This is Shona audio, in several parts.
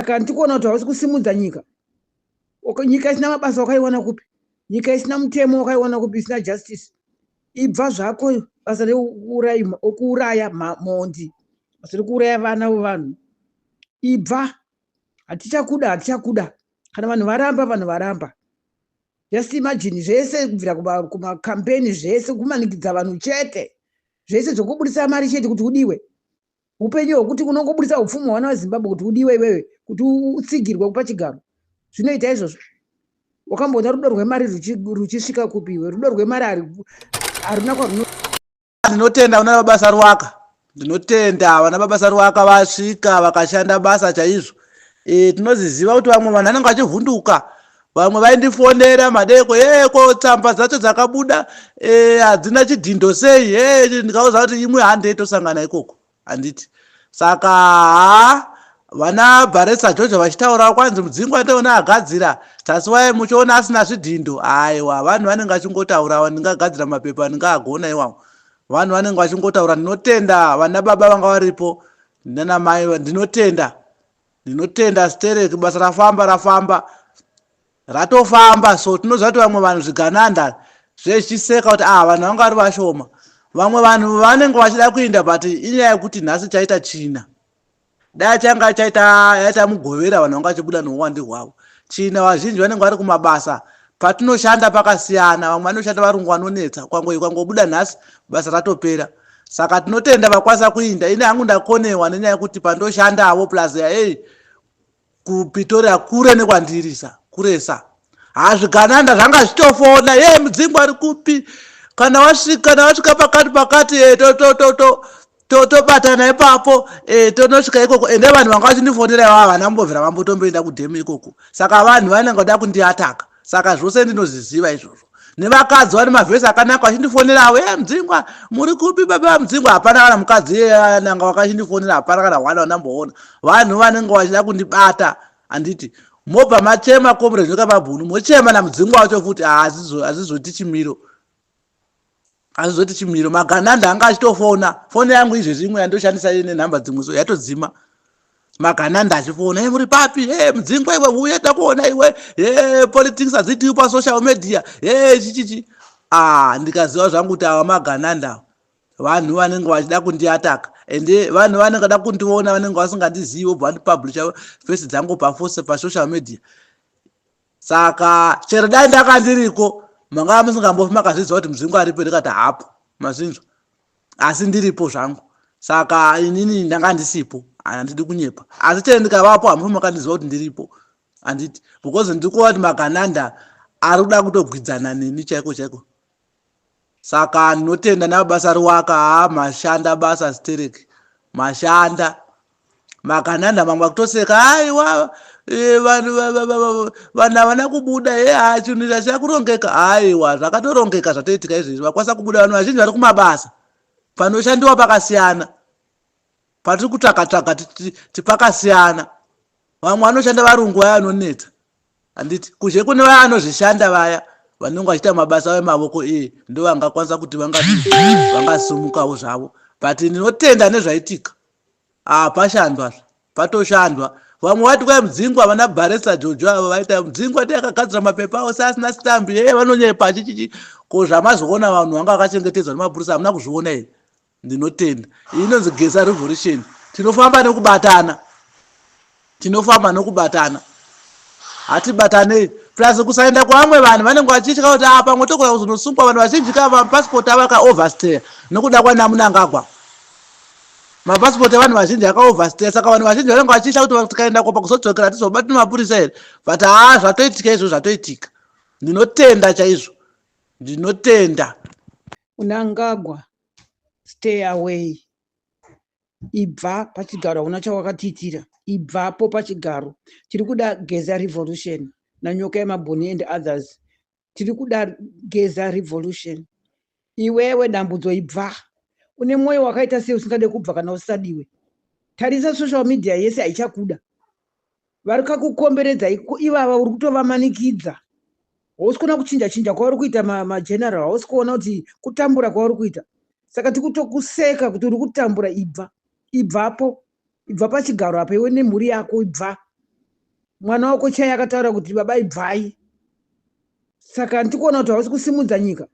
Saka ndikuona kuti hausi kusimudza nyika. Nyika isina mabasa wakaiwana kupi? Nyika isina mutemo wakaiwana kupi? Isina justice. Ibva zvako, basa rekuuraya mhondi, basa rekuuraya vana vevanhu. Ibva, hatichakuda, hatichakuda. Kana vanhu varamba, vanhu varamba. Just imagine, zvese kubvira kumakambeni, zvese kumanikidza vanhu chete, zvese zvokubudisa mari chete kuti udiwe. Upenyu hwekuti unongobudisa upfumi hwana weZimbabwe kuti udiwe iwewe, kuti utsigirwe pachigaro. Zvinoita izvozvo? Wakamboona rudo rwemari ruchisvika kupi iwe? Rudo rwemari haruna kwaruno. Ndinotenda vana vabasa ruwaka, ndinotenda vana babasa ruwaka vasvika vakashanda basa chaizvo. Tinoziziva kuti vamwe vanhu vanenge vachivhunduka. Vamwe vaindifonera madeko, ko tsamba dzacho dzakabuda hadzina chidhindo sei? Ndikauza kuti imwe handei, tosangana ikoko, handiti? Saka ha, vana Bharesa George vachitaura kwanzi Mudzingwa ndoona agadzira tasiwai, muchiona asina zvidhindo. Aiwa, vanhu vanenge vachingotaurawo. Ndingagadzira mapepa, ndingaagona iwawo. Vanhu vanenge vachingotaura. Ndinotenda vana baba vanga varipo nana mai, ndinotenda, ndinotenda stereki. Basa rafamba, rafamba, ratofamba. So tinoziva kuti vamwe vanhu zvigananda zvezvichiseka kuti ah, vanhu vanga vari vashoma. Vamwe vanhu vanenge vachida kuinda, but inyaya yekuti nhasi chaita China. Dai changa chaita yaita Mugovera, vanhu vanga vachibuda neuwandi hwavo. China vazhinji vanenge vari kumabasa. Patinoshanda pakasiyana, vamwe vanoshanda varungu vanonetsa. Kwangobuda nhasi, basa ratopera. Saka tinotenda vakwanisa kuinda. Ini hangu ndakonewa nenyaya yekuti pandoshandavo, plus ei kuPretoria kure nekwandirisa kuresa. Hazvigananda zvanga zvichitofona, ye Mudzingwa ari kupi? Kana wasvika pakati tobatana ipapo, tonosvika ikoko. Ende vanhu vanga vachindifonera ivava havana kumbobvira vambotomboenda kudhemu ikoko. Saka vanhu vanenge vada kundiataka. Saka zvose ndinozviziva izvozvo. Nevakadzi vane mavhesi akanaka vachindifonerawo, e Mudzingwa muri kupi, baba vaMudzingwa? Hapana kana mukadzi nanga wakachindifonera, hapana kana hwana vandamboona. Vanhu vanenge vachida kundibata, handiti? Mobva machema Comrade Nyoka Mabhunu, mochema naMudzingwa wacho futi. Hazvizoti chimiro, hazvizoti chimiro. Magananda anga achitofona. Foni yangu izvezvi imwe yandoshandisa nenhamba dzimwe, so yatodzima. Magananda achifona, e muri papi? E Mudzingwa iwe, uye takuona iwe. E politics hadziitiwi pasocial media, e chichichi. Ah, ndikaziva zvangu kuti ava magananda, vanhu vanenge vachida kundiataka. Ende vanhu vanenge vada kundiona, vanenge vasingandizivi, vobva vandipublisha face dzangu pasocial media. Saka chero dai ndanga ndiriko, manga musingambofi makazviziva kuti Mudzingwa aripo. Ndikati hapo, mazvinzwa, asi ndiripo zvangu. Saka inini ndanga ndisipo, handidi kunyepa, asi chero ndikavapo hamufi makandiziva kuti ndiripo, handiti? Because ndiri kuva kuti magananda ari kuda kutogwidzana neni chaiko chaiko. Saka ndinotenda nabasa riwaka. Ha, mashanda basa stereki, mashanda. Makananda mamwe akutoseka, aiwa, vanhu vanhu havana kubuda. E ha, chinhu chachida kurongeka. Aiwa, zvakatorongeka, zvatoitika izvezvi. Vakwanisa kubuda vanhu vazhinji vari kumabasa. Panoshandiwa pakasiyana, patiri kutsvaka tsvaga tipakasiyana. Vamwe vanoshanda varungu vaya vanonetsa, handiti? Kuzhe kune vaya vanozvishanda, vaya vanenge vachiita mabasa avo emavoko, iye ndo vangakwanisa kuti vangasumukawo zvavo. But ndinotenda nezvaitika. Pashandwa, patoshandwa. Vamwe vati kwai Mudzingwa, vana Bharesa Jojo avo vaita Mudzingwa ndi akagadzira mapepa avo seasina sitambi. Ye vanonyepa, chichichi. Ko zvamazoona, vanhu vanga vakachengetedzwa nemapurisa, hamuna kuzviona here? Ndinotenda. Iyi inonzi Geza Revolution. Tinofamba nekubatana, tinofamba nokubatana, hatibatanei. Plus kusaenda kwavamwe vanhu vanenge vachitya kuti a pamwe togona kuzonosungwa. Vanhu vazhinji ka mapasipoti avo akaoverstay nokuda kwanaMunangagwa. Mapasipoti evanhu vazhinji akaoverstay. Saka vanhu vazhinji vanenge vachitya kuti tikaenda kopa kuzodzokera tizobati nemapurisa here? But haa, zvatoitika izvo, zvatoitika. Ndinotenda chaizvo, ndinotenda. Mnangagwa, stay away. Ibva pachigaro, hauna chawakatiitira. Ibvapo pachigaro. Tiri kuda Geza Revolution naNyoka yemabhoni and others. Tiri kuda Geza Revolution. Iwewe Dambudzo, ibva. Une mwoyo wakaita sei usingade kubva kana usisadiwe? Tarisa, social media yese haichakuda. Vari kakukomberedza ivava uri kutovamanikidza. Hausi kuona kuchinja chinja kwauri kuita mageneral, hausi kuona kuti kutambura kwauri kuita. Saka tikutokuseka kuti uri kutambura. Ibva, ibvapo, ibva pachigaro apa iwe nemhuri yako, ibva. Mwana wako chai akataura kuti baba ibvai. Saka ndikuona kuti hausi kusimudza nyika.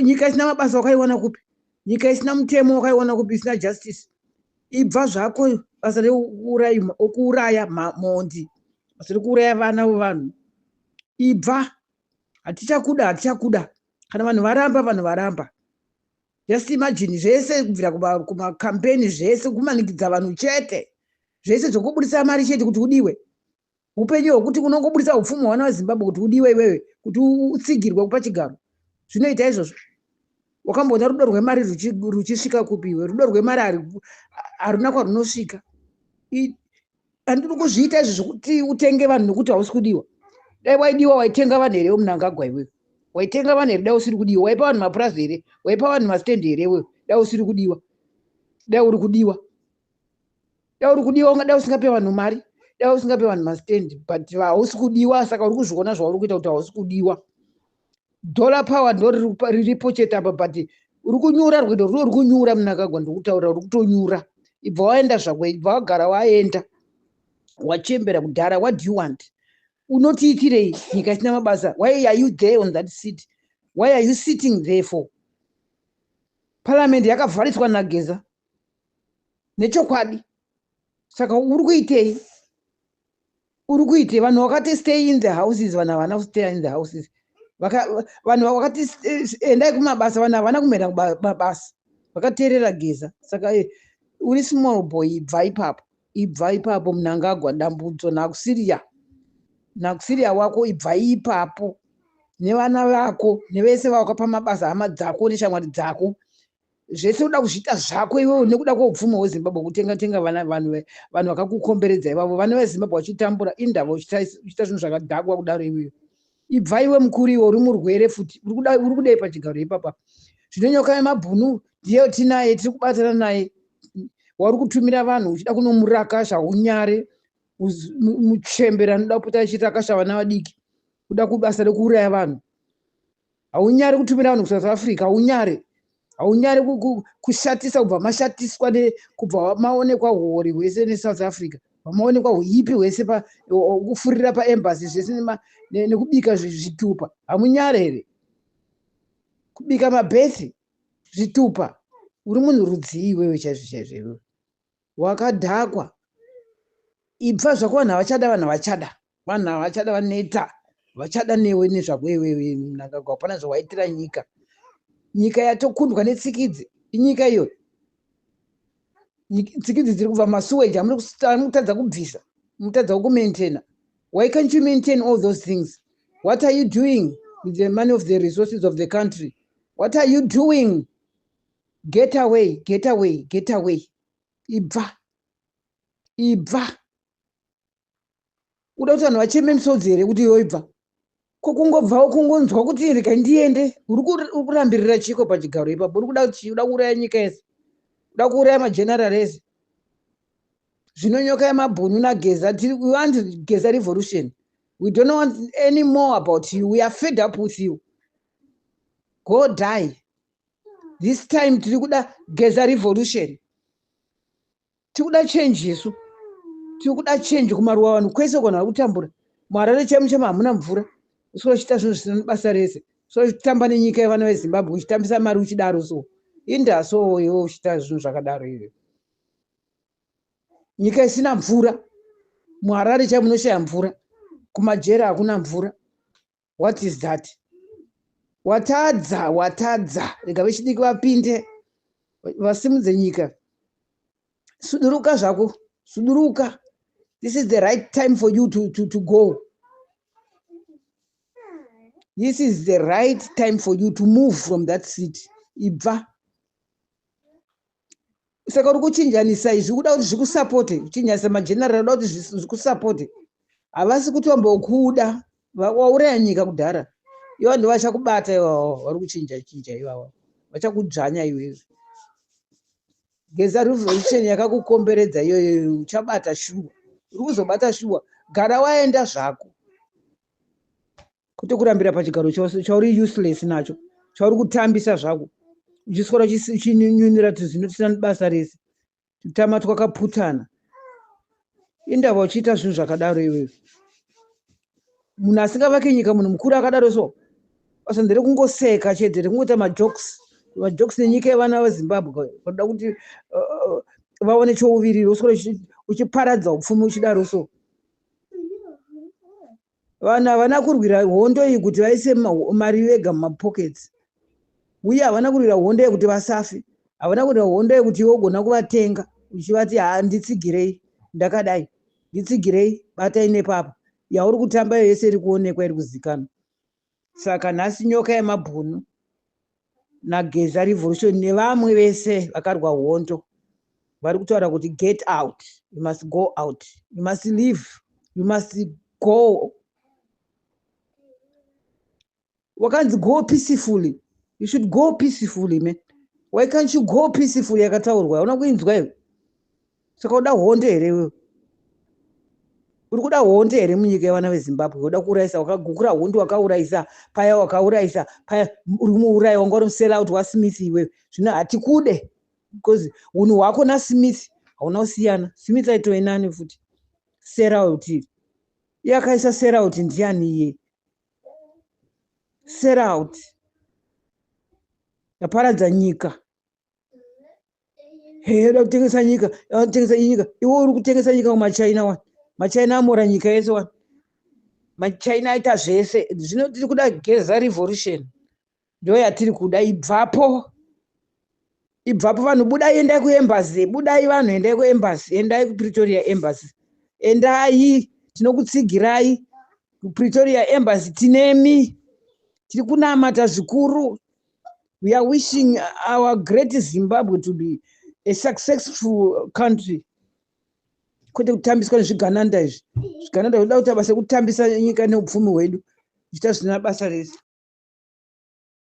Nyika isina mabasa wakaiwana kupi? Nyika isina mutemo wakaiwana kupi? Isina justice. Ibva zvako, basa rekuuraya mhondi, basa rekuuraya vana vevanhu. Ibva, hatichakuda, hatichakuda. Kana vanhu varamba, vanhu varamba. Just imagine, zvese kubvira kumakampeni, zvese kumanikidza vanhu chete, zvese zvokubudisa mari chete kuti udiwe. Upenyu hwekuti unongobudisa upfumi hwana weZimbabwe kuti udiwe iwewe, kuti utsigirwe kupa chigaro, zvinoita izvozvo. Wakamboona rudo rwemari ruchisvika kupi iwe? Rudo rwemari haruna kwarunosvika. Handiri kuzviita izvi zvokuti utenge vanhu nekuti hausi kudiwa. Dai waidiwa, waitenga vanhu here, Munangagwa? Iwewe waitenga vanhu here dai usiri kudiwa? Waipa vanhu mapurazi here? Waipa vanhu masitendi here iwewe dai usiri kudiwa? Dai uri kudiwa, dai uri kudiwa, ungadai usingape vanhu mari, dai usingape vanhu masitendi. But hausi kudiwa, saka uri kuzviona zvauri kuita kuti hausi kudiwa. Dollar power ndo riripo chete apa, but uri kunyura rwendo runo, uri kunyura, Munangagwa. Ndikutaura, uri kutonyura. Ibva waenda zvako, ibva wagara waenda, wachembera kudhara. What do you want? Unotiitirei nyika isina mabasa? Why are you there on that seat? Why are you sitting there for? Parliament yakavhariswa naGeza nechokwadi, saka uri kuitei? Uri kuitei? Vanhu vakati stay in the houses, vanhu havana kustay in the houses. Vanhu vakati endai kumabasa, vanhu havana kumboenda kumabasa, vakateerera Geza. Saka uri small boy, ibva ipapo, ibva ipapo, Munangagwa. Dambudzo nakusiria, nakusiria wako, ibva ipapo nevana vako nevese vakapa mabasa, hama dzako neshamwari dzako. Zvese uda kuzviita zvako iwewe nekuda kweupfumi hweZimbabwe, kutenga tenga vana, vanhu vanhu vakakukomberedza ivavo, vana veZimbabwe vachitambura. Indava uchiita zvinhu zvakadhakwa kudaro iwewe? Ibva iwe mukuru, iwe uri murwere futi. Uri kudei pachigaro ipapa? Zvino nyoka yemabhunu ndiyo tinaye, tiri kubatana naye. Wauri kutumira vanhu uchida kunomurakasha, unyare muchembera anoda kupota achirakasha vana vadiki, kuda kubasa rekuuraya vanhu. Haunyari kutumira vanhu kuSouth Africa? Haunyare? Haunyari kushatisa kubva mashatiswa, kubva maonekwa huori hwese neSouth Africa, vamaonekwa huipi hwese, kufurira paembassy zvese nekubika zvitupa? Hamunyare here kubika mabhethi, zvitupa? Uri munhu rudzii iwewe chaizvo chaizvo? Iwewe wakadhakwa, ibva zvako. Vanhu havachada, vanhu havachada, vanhu havachada, vaneta, vachada newe nezvako iwewe, Mnangagwa. Hapana zvawaitira nyika. Nyika yatokundwa netsikidzi, inyika iyoyo. Tsikidzi dziri kubva masuweji, amuri kutadza kubvisa, mutadza kumaintaina. Why can't you maintain all those things? What are you doing with the money of the resources of the country? What are you doing? Get away, get away, get away! Ibva, ibva! Uda kuti vanhu vacheme misodzi here kuti iwe ibva? Ko kungobvawo, kungonzwa kuti rega ndiende, uri kurambirira chiko pachigaro ipapo? Uri kuda chii? Uda kuuraya nyika yese? Uda kuuraya mageneral ese? Zvino nyoka yemabhunu naGeza, we want Geza revolution. We don't want any more about you. We are fed up with you. Go die. This time tiri kuda Geza revolution, tiri kuda change isu, tiri kuda change kumaruwa. Vanhu kwese kwanhu vari kutambura. MuHarare chemu chemu hamuna mvura. Uswera uchiita zvinhu zvisina basa rese, uswera uchitamba nenyika yevana veZimbabwe, uchitambisa mari uchidaro. So indaso iwe uchiita zvinhu zvakadaro iwe, nyika isina mvura. MuHarare chai munoshaya mvura, kumajera hakuna mvura. What is that? Watadza, watadza. Rega vechidiki vapinde, vasimudze nyika. Suduruka zvako, suduruka. This is the right time for you to go. This is the right time for you to move from that seat. Ibva. Saka uri kuchinjanisa izvi, kuda kuti zvikusapote, kuchinjanisa mageneral, uda kuti zvikusapote. Havasi kutombokuda, wauraya nyika kudhara. Ivo ndo vachakubata ivavo vari kuchinja chinja ivavo, vachakudzvanya iwewe. Geza revolution yakakukomberedza iyoyo, uchabata shuwa, uri kuzobata shuwa. Gara waenda zvako, kwete kurambira pachigaro chauri useless nacho, chauri kutambisa zvako, uchiswera uchinyunira tuzvino tusina basa rese, tutama twakaputana. Indava uchiita zvinhu zvakadaro iwewe. Munhu asingavake nyika, munhu mukuru akadaro so, basa nderekungoseka chete, rekungoita majokes, majokes nenyika yevana veZimbabwe. Vanoda kuti vaone chouviriri, uswere uchiparadza upfumi uchidaro so. Vanhu havana kurwira hondo iyi kuti vaise mari vega mumapockets, uye havana kurwira hondo yekuti vasafe. Havana kurwira hondo yekuti iwe ugona kuvatenga uchivati, "Ha, nditsigirei, ndakadai, nditsigirei, batai nepapa." Yauri kutamba iyo yese iri kuonekwa, iri kuzikanwa. Saka nhasi Nyoka Yemabhunu naGeza Revolution nevamwe vese vakarwa hondo vari kutaura kuti, "Get out. You must go out. You must leave. You must go." Wakanzi go peacefully. You should go peacefully, man. Why can't you go peacefully? Yakataurwa, hauna kuinzwa iwe? Saka uda hondo here iwewe? Uri kuda hondo here munyika yevana veZimbabwe? Uda kuurayisa, wakagukura hondo, wakaurayisa paya, wakaurayisa paya, uri muurayi. Wanga uri musellout waSmith iwewe. Zvino hatikude because unhu hwako naSmith hauna kusiyana. Smith aitove nani futi. Sellout iye akaisa sellout ndiani iye? Sellout yaparadza nyika. He, da kutengesa nyika, kutengesa nyika. Iwe uri kutengesa nyika kumachina wani. Machina amora nyika yese wani. Machina aita zvese. Zvino tiri kuda Geza Revolution, ndo yatiri kuda. Ibvapo, ibvapo. Vanhu budai, endai kuembassy. Budai vanhu, endai kuembassy, endai kuPretoria Embassy, endai. Tinokutsigirai kuPretoria Embassy, tinemi, tiri kunamata zvikuru. We are wishing our great Zimbabwe to be a successful country, kwete kutambiswa nezvigananda izvi. Zvigananda zvinoda kuita basa rekutambisa nyika neupfumi hwedu, zvichiita zvisina basa rese.